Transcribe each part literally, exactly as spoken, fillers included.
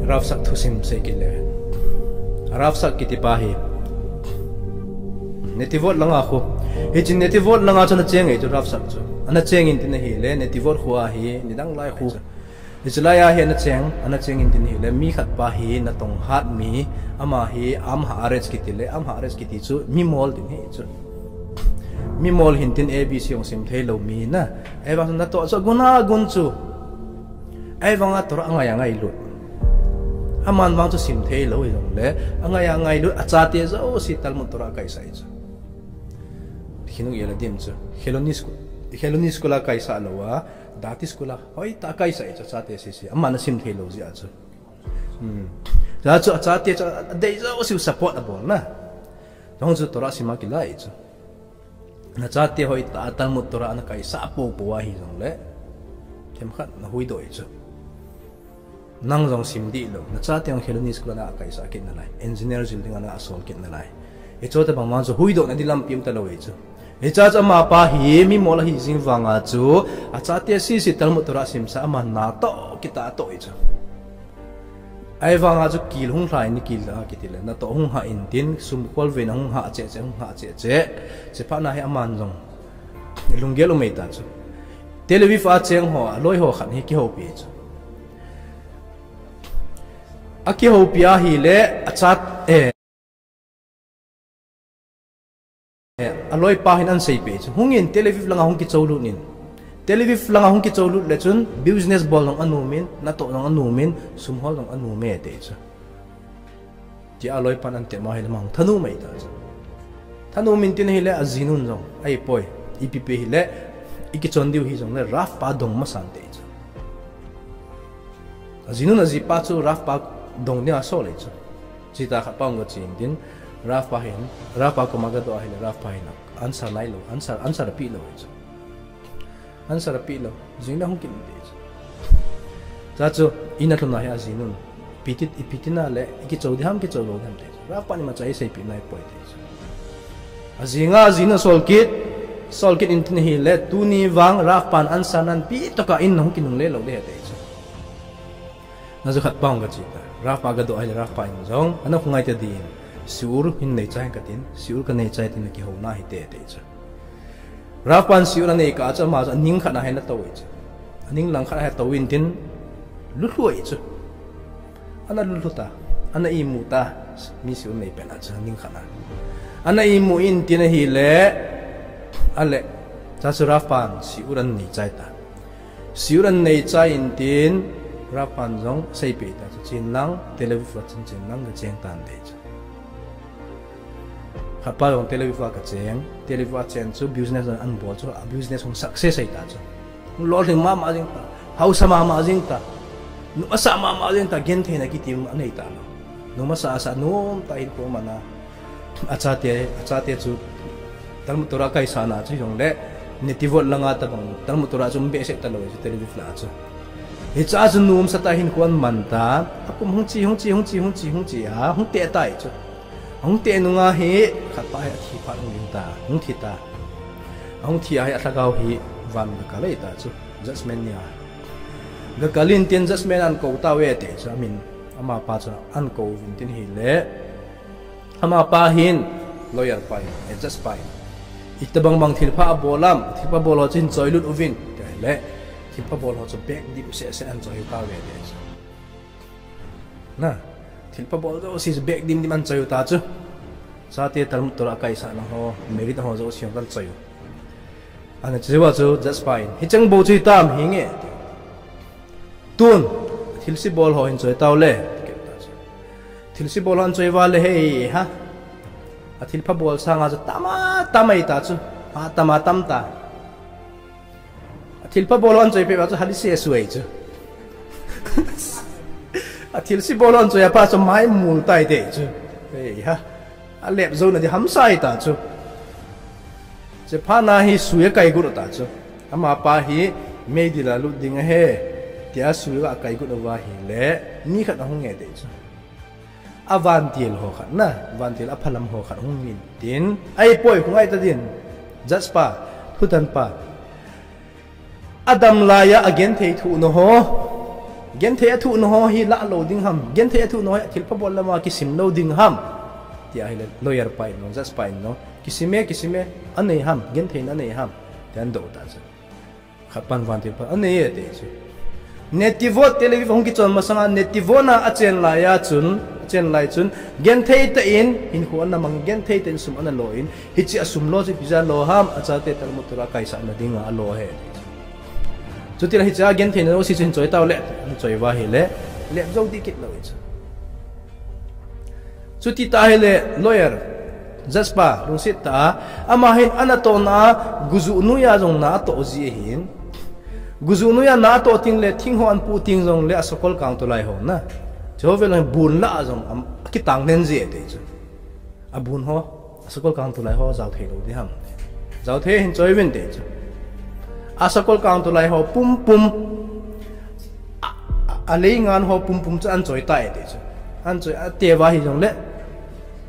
Rafsak thusim sei kit le. Rafsak kiti pa hi. Netivot langa khu. Hiche Netivot langa chu ana cheng e chu Rafsak chu. Ana cheng in tin ahile, Netivot khu a hi, nidang lai khu. Hiche lai a hi ana cheng, ana cheng in tin ahile, mi khat pa hi natong hat mi, ama hi Am Haaretz kiti le, Am Haaretz kiti chu, mimol tin ahi chu. Mimol hin tin A B C hung sim thei lou mi na. Ahivang natoh chu agun agun chu. Ahivanga Torah angai angai lut. Aman vang chu sim thei lou hijongle, angai angai lut, achate jouse Talmud Torah akaisah ahi chu. Chinuk Yeladim chu. Chiloni school, Chiloni school a akaisah lou a, Dati school a, hoitah a akaisah ahi chu, achate sese. Aman asim thei lou jeh a chu. Hmm. Hijeh chun achate chu, adei jouse u support abol na. Jong chu Torah sim a kila ahi chu. Nachate hoitah a Talmud Torah ana kaisah poupou ahi jongle, themkhat nahuhdoh ahi chu. Nang jong sim dih lou. Nachate jong Chiloni school a ana kaisah kit nalai. Engineer jil ding a ana sol kit nalai. Hiche tobang vang chu huhdohna ding lampi um talou ahi chu. Hiche chu amapa hi mimol ahi jing vanga chu, achate sese Talmud Torah simsa, aman natoh kitah atoh ahi chu. Ahivanga chu kil hung lha in, kil a kiti le, natoh hung hah in tin, sum kholvei na hung hah cheh cheh, hung hah cheh cheh. Chuphat na hi aman jong lunggel um ahi ta chu. Tel Aviv a cheng ho, aloi ho khat hi akihoupi chu. Akihoupi ahile, achat, eh, aloipa hin ana seipeh chu. Hung in, Tel Aviv langa hung kichou lut in. Tel Aviv langa hung kichou lut le chun, business bol jong anom in, natoh jong anom in, sum hol jong anom e ati chu. Tia aloipan ana tep ma ahile ama hung thanom ahi ta chu. Thanom in tin ahile ajinun jong, ahipoi, ipi pi hile, ikichon diu hijongle, Rav pa dong masan ati chu. Ajinun ajipa chu Rav pa dong dinga asol ahi chu. Chutah khat pa hung gache in tin, Rav pa hin, Rav pa koma agadoh ahile, Rav pa hin answer nailou, answer, answer apeh lou ahi chu. Answer apeh lou, jingle hung kit in ati chu. Hijeh chun, in alhun a hi ajinun, ipi ti, ipi tina le, ikichou ding ham, kichou lou ding ham ati chu. Rav pan imacha eiseipeh naipoi ati chu. Ajinga, ajinun asol kit, sol kit in tin ahile, tuni vang, Rav pan answer nahin peh tokah in nahung kinungle lou ding ahi ati chu. Hijeh chun khat pa hung gache ta. Rav pa agadoh ahile Rav pa in jong, ana khongai ta din, shiur hin neichai in katin, shiur kaneichai tin nakihouna hite ati chu. Rav pan shiur anei kah a chu ama chu aning khat a hin atou ahi chu. Aning lang khat a hin atou in tin, lulhu ahi chu. Ana lulhu ta, ana imu ta, mi shiur nei pen a chu aning khat a. Ana imu in tin ahile, ale, hijeh chun Rav pan shiur aneichai ta. Shiur aneichai in tin, Rav pan jong seipeh ta chu, chen lang, Tel Aviv a chun chen lang kacheng tan ati chu. Khat pa jong Tel Aviv a kacheng, Tel Aviv a cheng chu business anabol chu, a business hung success ahi ta chu. Hung lolhing mama jing ta, haosa mama jing ta, nom asa mama jing ta, gentheina kiti anei talou. Nom asa asa, nomtah in hinkho aman a. Achate, achate chu Talmud Torah kaisahna chu hijongle, Netivot langa tabang Talmud Torah chu um behseh talou chu Tel Aviv lah a chu. Hiche a chu nomsa tah in hinkho aman ta, akum hung che, hung che, hung che, hung che, hung che a, hung teh tai chu. Hung teh nunga hi, khat pa hi athi phat hung ding ta, hung thi ta. Ahung thi a hi alhagao hi van gakal ahi ta chu, judgment nia. Gakal in tin judgment ahin kou tauve ati chu, amin, amapa chu ahin kou uvin tin ahile, amapa hin, lawyer pa hin, eh, judge pa hin, itobang bang thilpha abol am, thilpha bol ho chu hin choilut uvin, ati ahile, thilpha bol ho chu bag dim seh seh ahin choi tauve ati chu. Na, thilpha bol jouse chu bag dim dim ahin choi u ta chu. Chate Talmud Torah kaisahna ho, merit ho jouse ahin choi u. Ana chu jeh a chu judge pa in, hicheng bou chu hitam hinge. Tun, thilse bol ho hin choi taule. Thilse bol ho ahin choi uva le hei ha. Athilpha bol sanga chu tam a tam ahi ta chu. Atam a tam ta. Athilpha bol ho ahin choi peh uva chu hali se suai chu. Athilse bol ho ahin choi a pa chu mai mul tai te chu. Hei ha. Alep jouna di hamsa ahi ta chu. Chuphat na hi sui akaigut u ta chu. Amapa hi meidil a lut ding ahi, tia sui akaigut uva ahile, mi khat ahung nge te chu. Avantil ho khat na, vantil aphalam ho khat hung in tin, ahipoi, khongai ta din. Judge pa, thutan pa. Adam laiya agenthei thuhna ho. Genthei a thuh na ho hi lah lo ding ham? Genthei a thuh na ho hi thilpha bol lama kisim lo ding ham? Tia ahile lawyer pa in jong, judge pa in jong, kisim e, kisim e, anei ham, gentheina anei ham? Tia adoh ta chu. Khat pan vantil pa, anei e, ati chu. Netivot Tel Aviv ahung kichon masanga Netivot a achen lai a chun, achen lai chun, genthei tah in hinkho ana mang, genthei tah in sum ana lo in, hiche a sum lo chu ipi jeh a lo ham, achate Talmud Torah kaisahna dinga alo ahi. Chuti le hiche a gentheina lo si chu hin choi tau le, hin choi uva ahile, lep jou dih kit lou ahi chu. Chuti ta ahile lawyer, judge pa, lungset tah a, ama hin anatohna a gujuh noiya jong na atoh ji ahin. Gujuh noiya na atoh teng le thing ho ahin pu teng jong le asakol kangtolai ho na, chule abon lah a jong akitang nen ji ati chu. Abon ho, asakol kangtolai ho jao thei lou ding ham? Jao thei, hin choi uvin ati chu. Asakol kangtolai ho pumpum, a, a, alei ngan ho pumpum chu ahin choi tai ati chu. Ahin choi, ati uva hijong le,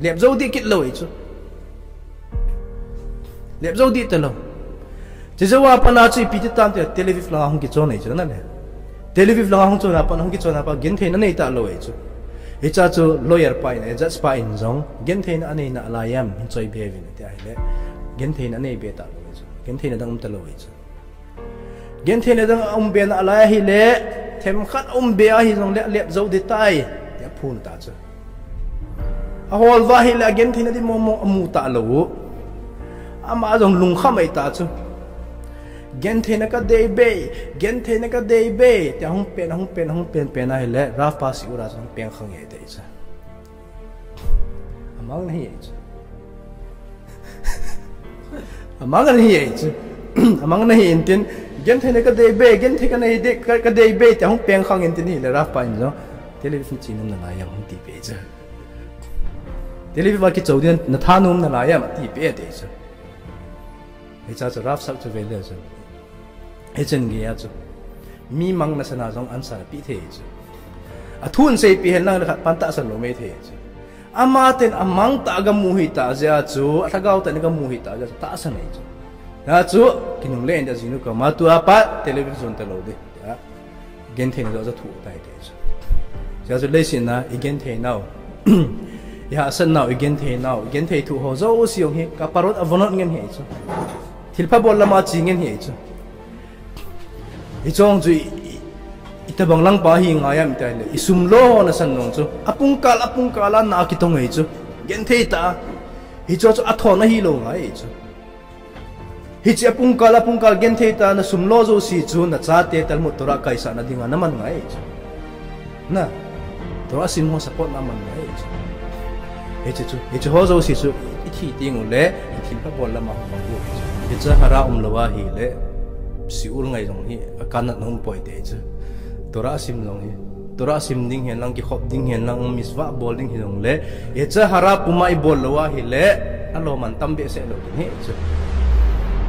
lep jou dih kit lou ahi chu. Lep jou dih talou. Chujou a pat a chu ipi ti tam tia Tel Aviv langa hung kichon ahi chu na le. Tel Aviv langa hung chon a pat, hung kichon a pat gentheina nei talou ahi chu. Hiche a chu lawyer pa in, judge pa in jong, gentheina anei nalai em, hin choi be uvin ati ahile, gentheina anei be talou ahi chu. Gentheina dang um talou ahi chu. Gentheina dang aum be nalai ahile, themkhat aum be ahi jong le, lep jou dih tai, tia aphon ta chu. Ahol uva ahile agentheina ding mong mong amu talou u. Ama jong lungkham ahi ta chu. Gentheina kadei be, gentheina kadei be, tia ahung pen, ahung pen, ahung pen pen ahile, Rav pa shiur a chu ahung peng khang e ati chu. Amang nahi ahi chu. Amang nahi ahi chu. Amang nahi intin, gentheina kadei be, genthei kanei de, ka, kadei be, tia ahung peng khang intin ahile Rav pa in jong, Tel Aviv nache nom nalai em, hung ti peh chu. Tel Aviv a kichon ding natha nom nalai em, ati peh ati chu. Hiche a chu Rav sah chu ve le chu. Hichun gei a chu. Mi mang nasan a jong answer apeh thei chu. Athu ahin seipeh hen lang le khat pan tahsan lou mei thei chu. Ama ten amang tah a gamu hita jeh a chu, alhagao tah in gamu hita jeh a chu, tahsan ahi chu. Hijeh a chu, kinungle in tia jinu kama tua pat, Tel Aviv jon talou ding. Tia, gentheina joh chu athuh tai ati chu. Hijeh a chu leiset a, igenthei nau. Ihahsat nau, igenthei nau, igenthei thuh ho jouse jong hi, kaparot avonot ngen ahi chu. Thilpha bol lama che ngen ahi chu. Hiche jong chu i, i, itobang lang pa hi ngai am tia le, isum lo ho nasan jong chu. Apungkal, apungkal a na kitong ahi chu. Genthei tah a. Hiche chu athon ahilou ngai ahi chu. Hiche apungkal, apungkal genthei tah a nasum lo jouse chu nachate Talmud Torah kaisahna dinga naman ngai ahi chu. Na, Torah sim ho support naman ngai ahi chu. Hiche chu, hiche ho jouse chu, ithi teng ule, ithilpha bol lama hung mang u ahi chu. Yetzer hara umlou ahile, shiur ngai jong hi, akanat na um poi ati chu. Torah sim jong hi. Torah sim ding hen lang, kikhop ding hen lang, mitzvah bol ding hijongle, Yetzer hara puma ibol lou ahile, alo man tam behseh lou ding ahi chu.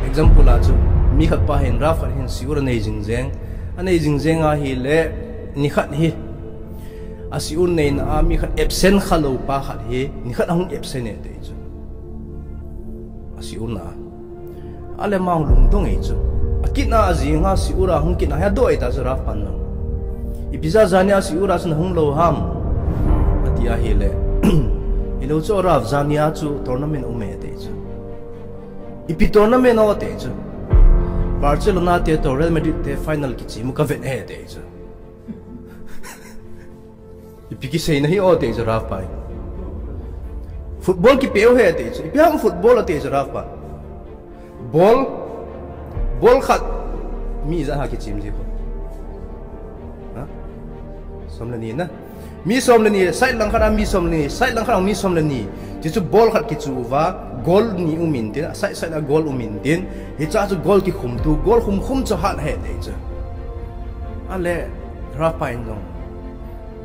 Example a chu, mi khat pa hin, Rav khat hin shiur anei jing jeng, anei jing jeng ahile, nikhat hi, ashiur neina a mi khat absent khalou pa khat hi, nikhat ahung absent e ati chu. Ashiur na a. Ale ama lungdong e chu. Akit na ajing a shiur a hung kit na hi adoh e ta chu Rav pan jong. Ipi jeh a jani a shiur a chu nahung lou ham? Ati ahile. Hilou chu Rav, jani a chu tournament um e ati chu. Ipi tournament o ati chu. Barcelona te toh Real Madrid te final kichim u kavet e ati chu. Ipi kiseina hi o ati chu Rav pa in. Football kipe u ahi ati chu. Ipi ham football ati chu Rav pa. Ball, ball khat mi ijat ham kichim ji ko. Ha? Som le ni na. Mi som le ni, side lang khat a mi som le ni, side lang khat a mi som le ni. Chuchu ball khat kichu uva, goal ni um intin, side side a goal um intin. Hiche chu goal kikhum tu, goal khum khum chu hat ahi ati chu. Ale, Rav pa in jong.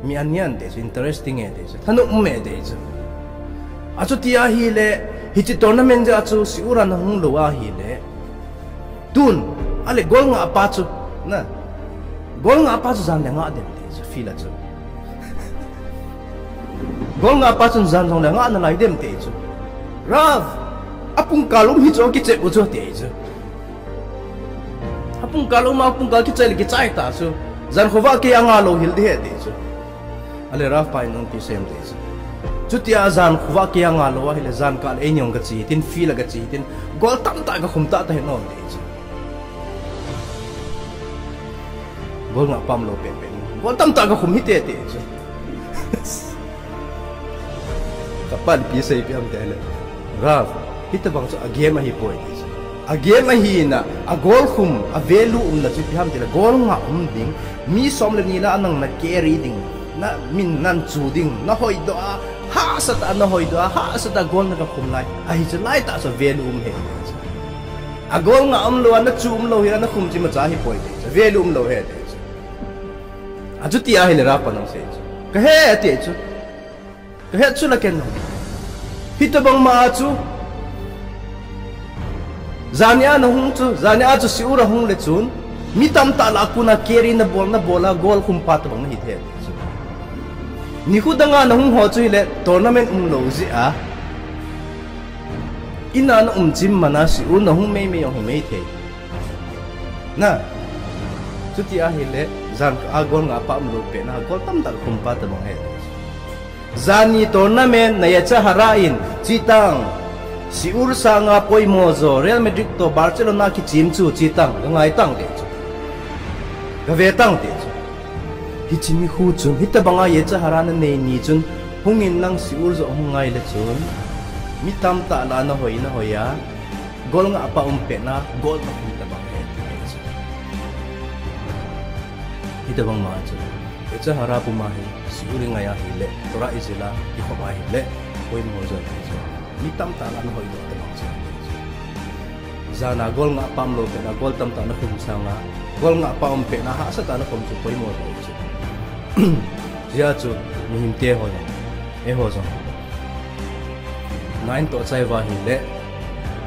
Mi anei ati chu, interesting e ati chu. Thanop um e ati chu. Achuti ahile, hiche tournament jeh a chu shiur a nahung lou ahile. Tun, ale goal ngah pa chu, na. Goal ngah pa chu jan le ngah dem ati chu, field a chu. Goal ngah pa chu jan jong le ngah nalai dem ati chu. Rav, apungkal um hi chu kichep u chu ati chu. Apungkal um a, apungkal kichai le kichai ta chu. Jan khovah kei a ngalou hil ding ahi ti chu. Ale Rav pa in ong ti sem ti chu. Chutia jan khovah kei a ngalou ahile jan kah le eini ong kache tin, field a kache tin, goal tamtah kakhum tah tah hih un ti chu. Goal ngah pam lou penpen. Goal tamtah kakhum hite ti chu. Kapan pi sei pi am tile. Rav, hitabang chu a game ahi poi ti chu. A game ahi na, a goal khum, a value umna chu ipi ham tile, goal ngah um ding, mi som le ni lah a nang na carry ding, na min nan chu ding, na hoidoh a, hahsatah a na hoidoh a, hahsatah a goal na kakhum lai, ahi chu laitah chu value um ahi. A goal ngah umlou a, na chu umlou hi a, na khum chu imacha hi poi ti chu, value umlou ahi ti chu. Achuti ahile Rav pan ong sei chu. Kahe ti chu. Kahet chu la ken no. Hitabang ma a chu. Jani a na hung chu, jani a chu shiur a hung le chun. Mi tamtah lah a kona carry na bol, na bol a goal khum pa tabang na hi thei chu. Nikho dang a na hung ho chu hile tournament umlou jeh a. In a na um chim man a shiur na hung mei mei ong hi mei thei. Na. Chuti ahile, jan kah a goal ngah pa umlou pet na, goal tamtah khum pa tabang ahi. Jani tournament na yetzer hara in, chitang, shiur sanga poimo jo, Real Madrid to Barcelona kichem chu, chitang, ka ngai tang ti chu. Ka ve tang ti chu. Hiche nikho chun, hitabang a yetzer hara na nei ni chun, hung in nang shiur jo hung ngai le chun, mi tamtah lah a na hoi, na hoi a, goal ngah pa um pet na, goal na khum tabang ahi ti chu. Hitabang ma chu. Yetzer hara pum a hi, shiur i ngai ahile, Torah i jil a, i khop ahile, poimo jo ti chu. Mi tamtah lah a na hoidoh tabang chu. Jan a goal ngah pa umlou pet na, goal tamtah na khum sanga, goal ngah pa um pet na, hahsatah a na khum chu poimo jo chu. Hijeh a chu, mihem te ho jong, eiho jong. Nine toh chai uva hile,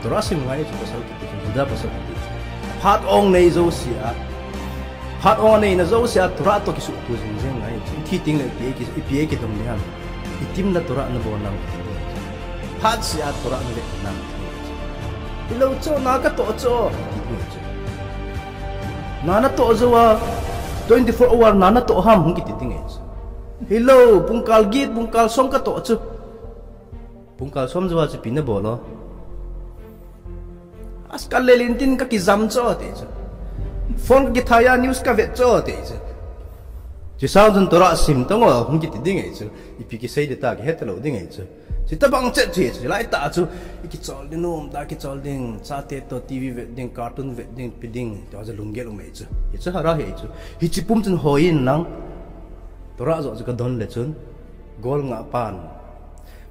Torah sim ngai chu pasal kiti chu, Juda pasal kiti chu. Phat ong nei jouse a, phat ong nei na jouse a, Torah toh kisuhto jing jing ngai chu. I thi teng le ipi, ipi kidong ding ham. I tim na Torah na bol nang kiti ding. Phat seh a Torah na le nang kiti ding. Hilou chu, na ka toh chu, kiti ding chu. Na na toh jou a, twenty-four hour na na toh ham hung kiti ding chu. Hilou, pungkal get, pungkal som ka toh chu. Pungkal som jou a chu ipi na bol o. Askal le lin tin ka kijam cho ti chu. Phone ka kithai a news ka vet cho ti chu. Chusang chun Torah sim tang o hung kiti ding e chu. Ipi kisei ding ta kihe talou ding e chu. Chuti bang chet chu, chu lai ta chu. I kichol ding, nom ta kichol ding, chate to T V vet ding, cartoon vet ding, pi ding. Tua chu lunggel um e chu. Hichu hara hi chu. Hichi pum chun hoi in lang. Torah jo chu ka don le chun. Gol nga pan.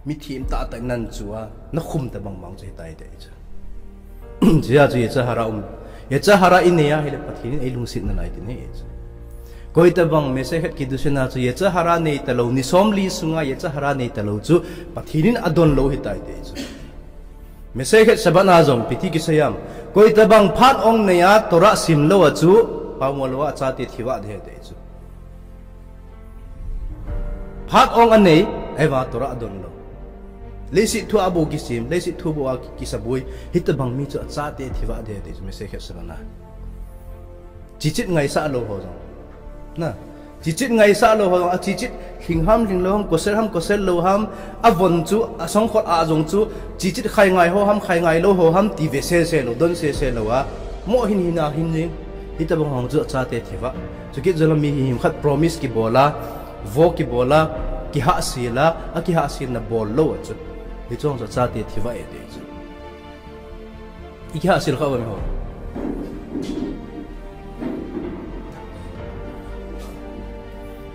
Mi thim tah tah nan chu a, na khum ta bang bang chu hitai te chu. Chu a chu yetzer hara um. Yetzer hara i nei a hile Pathen in ei lungset nalai ti nei chu. Koi ta bang Masechet Kiddushin a chu yetzer hara nei talou, ni som li sunga yetzer hara nei talou chu Pathen in adon lou hitai te chu. Masechet Shabbat a jong ipi ti kisei am. Koi ta bang phat ong nei a Torah sim lou a chu, pamol lou a chate thi vah ding te chu. Phat ong anei, ahivang Torah adon lou. Leiset thu a bou kisim, leiset thu bou a ki-, kisabui, hita bang mi chu achate thi vah ding te chu Masechet Shabbat a. Chichit ngaisah lou ho jong. Na, chichit ngaisah lou ho jong, a chichit hling ham hling lou ham, kosel ham kosel lou ham, avon chu, asongkhol a jong chu, chichit khai ngai ho ham, khai ngai lou ho ham, ti ve sese lou, don sese lou a. Mo hin hin a hin jing, hita bang ho chu achate thi vah. Chukit jong le mi himhim khat promise kibol a, vo kibol a, kihahsel a, akihahselna bol lou a chu. Hichu jong chu achate thi vah e ti chu. I kihahsel kha uvam ho.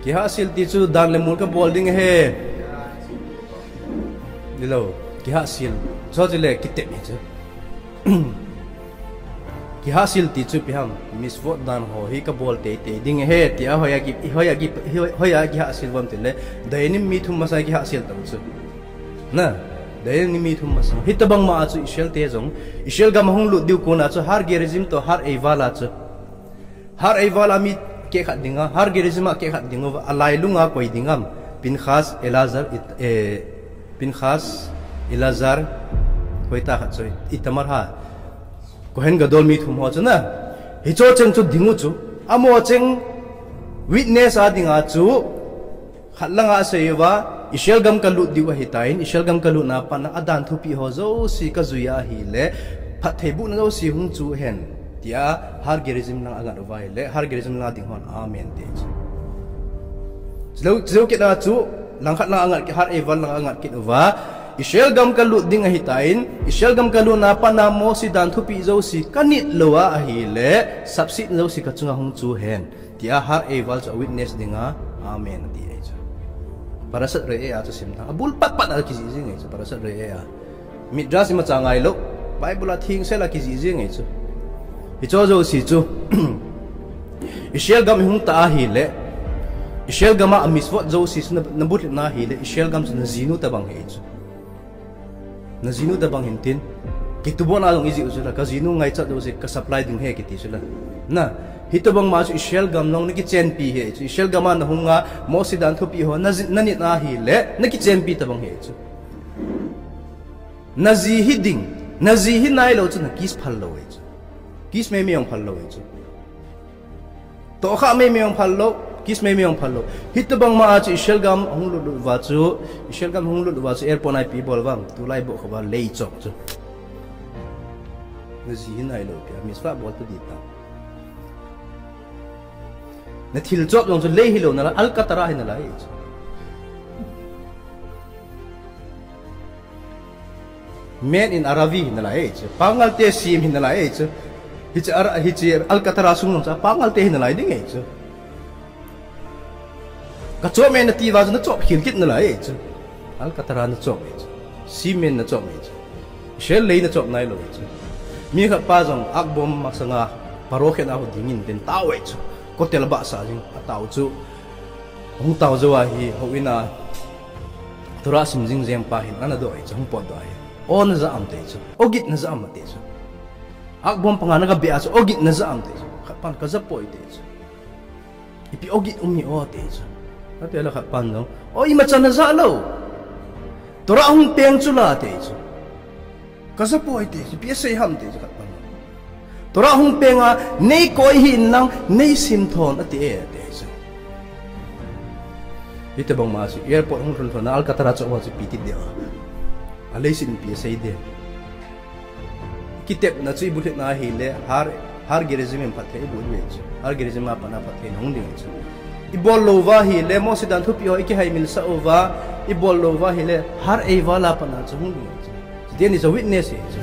Kihahsel ti chu dan le mol kabol ding ahi. Hilou, kihahsel. Chu chu le kitep hi chu. Kihahsel ti chu ipi ham, mitzvot dan ho hi kabol teitei ding ahi, tia hoiya ki, hoiya ki, hoiya kihahsel uvam tile, Dayanim mi thum masang kihahsel tau chu. Na, Dayanim mi thum masang. Hita bang ma a chu Israel te jong, Israel gam ahung lut diu kon a chu, Har Gerizim to Har Eival a chu. Har Eival a mi keh khat ding a, Har Gerizim a keh khat ding uva, alailung a koi ding am, Pinchas, Eleazar, It-, eh, Pinchas, Eleazar, koi ta khat chu, Itamar ha. Kohen Gadol mi thum ho chu na. Hicho cheng chu ding u chu. Amo cheng Witness a dinga chu, khat langa asei uva, Israel gam kalut diu ahitan, Israel gam kalutna patna a dan thupeh ho jouse kajui ahile, phattheibohna jouse hung chu hen, tia Har Gerizim langa angat uva ahile, Har Gerizim langa ding hon, Amen, ti chu. Chulou, chulou kit a chu, langkhat langa angat kit, Har Eival langa angat kit uva, Israel gam kalut ding ahitan, Israel gam kalutna patna Mose dan thupeh jouse kanit lou a ahile, sapsetna jouse kachunga hung chu hen, tia Har Eival chu a witness dinga, Amen, ati ahi chu. Parashat Re'eh a chu simna. Abul patpat a kijih jing ahi chu, Parashat Re'eh a. Midrash imacha ngailou, Bible a thengsel a kijih jing ahi chu. Hicho jouse chu, Israel gam ihung ta ahile, Israel gam a mitzvot jouse chu na, nabulhit na ahile, Israel gam chu najinu tobang ahi chu. Najinu tobang hintin, kitup bohna jong ijih u chula, kajinu ngaichat jouse ka supply ding ahi kiti chula. Na, hitobang ma chu Israel gam jong nakichenpi ahi chu. Israel gam a nahunga Mose dan thupeh ho naji, nanit ahile, nakichenpi tobang ahi chu. Naji hiding, naji hinailou chu na kiss phal lou ahi chu. Kiss meimei jong phal lou ahi chu. Tohkhah meimei jong phal lou, kiss meimei jong phal lou. Hitobang ma a chu Israel gam ahung lut lut uva chu, Israel gam ahung lut lut uva chu airport a ipi bol uvem, tulai bohkha uva lei chop chu. Naji hinailou tia, mitzvah bol ta ding ta. Nathil chop jong chu lei hilou nalai, Alcatraz hinalai chu. Made in Aravi hinalai chu. Pangal te sem hinalai chu. Hiche Ara, hiche Alcatraz sung jong chu Pangal te hinalai ding ahi chu. Kachop e nati uva chu nachop khel kit nalai chu. Alcatraz nachop ahi chu. Cement nachop ahi chu. Israel lei nachop nailou ahi chu. Mi khat pa jong Ak Bomb masanga Paro khen a ho dingin tin tao ahi chu. Kotel bahsah jing atao chu. Hung tao jou ahi, houin a Torah sim jing jeng pa hin, ana doh ahi chu, hung potdoh ahi. O najah am ati chu, o git najah am ati chu. Ak Bomb panga nagabeh a chu, o git najah am ati chu. Khat pan kajah poi ati chu. Ipi o git um hi o ati chu. Ati le khat pan jong, o imacha najah lou. Torah hung peng chu la ati chu. Kajah poi ati chu, ipi asei ham ati chu khat pan. Torah hung peng a, nei koi hih in lang, nei sim thon ati e, ati chu. Hitobang ma chu, airport hung lhun lhon a, Alcatraz chop ho chu ipi ti ding a. Aleiset in ipi asei ding. Kitepna chu ibulhit na ahile, Har, Har Gerizim in phatthei ibol diu ahi chu. Har Gerizim a pat na phatthei nahung ding ahi chu. Ibol lou uva ahile, Mose dan thupeh ho ikihaimilsah uva, ibol lou uva ahile, Har Eival a pat na chu hung ding ahi chu. Chuteni chu witness ahi chu.